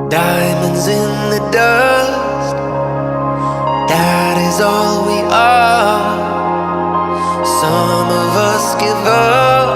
Diamonds in the dust, that is all we are. Some of us give up,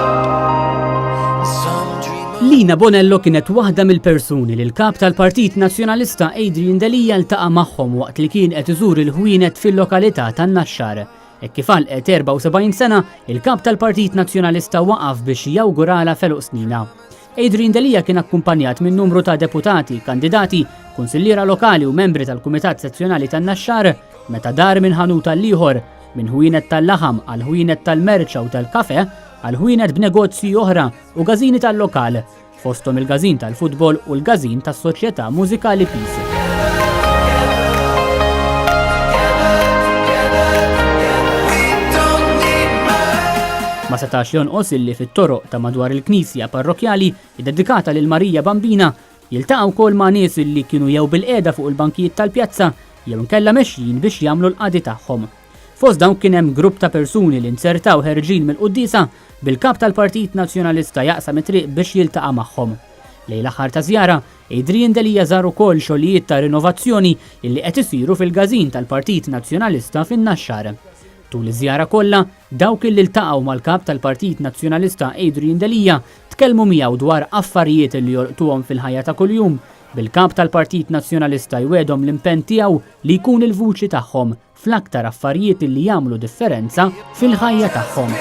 some dream of Lina Bonello kienet waħda mill-persuni li l-kap tal-Partit Nazzjonalista Adrian Delia ltaqa' magħhom waqt li kien qed iżur il-ħwienet fil-lokalità tan-Naxxar. Hekk kif għalqet 74 sena, il-kap tal-Partit Nazzjonalista waqaf biex jawguralha f'għeluq sninha. Adrian Delia kien akkumpanjat minn numru ta' deputati, kandidati, kunsilliera lokali u membri tal-Kumitat Sezzjonali tan-Naxxar meta dar minn ħanut għal ieħor, minn ħwienet tal-laħam għal ħwienet tal-merċa u tal-kafe, għal ħwienet b'negozji oħra u gażini tal-lokal, fosthom il-gażin tal-futbol u l-gażin tas-Soċjetà Mużikali Peace. Ma setax jonqos illi fit-toroq ta' madwar il-knisja parrokjali ddedikata lil Marija Bambina jiltaqa' wkoll ma' nies illi kienu jew bilqiegħda fuq il-bankijiet tal-pjazza jew inkella mexjin biex jagħmlu l-qadi tagħhom. Fost dawn kien hemm grupp ta' persuni li nzertaw ħerġin mill-quddiesa bil-Kap tal-Partit Nazzjonalista jaqsam it-triq biex jiltaqa' magħhom. Lejn l-aħħar taż-żjara, Adrian Delia żar ukoll xogħlijiet ta' rinovazzjoni illi qed isiru fil-każin tal-Partit Nazzjonalista fin-Naxxar. Tul iż-żjara kollha, dawk illi ltaqgħu mal-Kap tal-Partit Nazzjonalista Adrian Delia tkellmu miegħu dwar affarijiet illi jolqtuhom fil-ħajja ta' kuljum, bil-Kap tal-Partit Nazzjonalista jwegħdhom l-impenn tiegħu li jkun il-vuċi tagħhom fl-aktar affarijiet li jagħmlu differenza fil-ħajja tagħhom.